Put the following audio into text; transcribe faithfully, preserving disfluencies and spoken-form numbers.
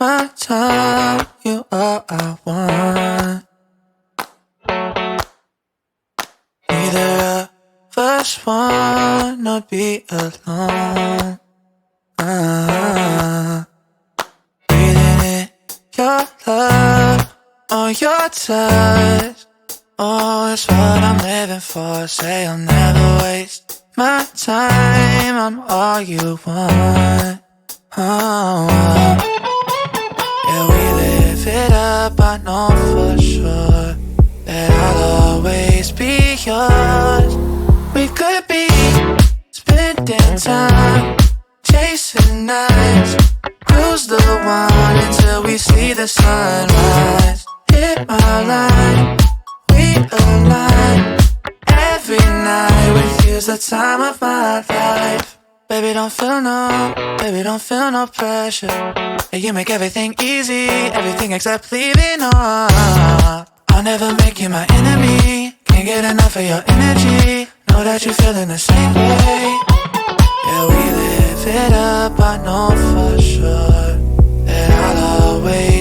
my time, you all I want. Neither of us wanna be alone. Ah. Breathing in your love or your touch. Oh, it's what I'm living for. Say I'll never waste my time. I'm all you want. Oh, yeah, we live it up. I know for sure that I'll always be yours. We could be spending time chasing nights, cruise the wine until we see the sunrise. Hit my line, we align. Every night with you's the time of my life. Baby, don't feel no, baby, don't feel no pressure. And you make everything easy, everything except leaving. Oh, I'll never make you my enemy. Can't get enough of your energy. Know that you're feeling the same way. Yeah, we live it up. I know for sure that I'll always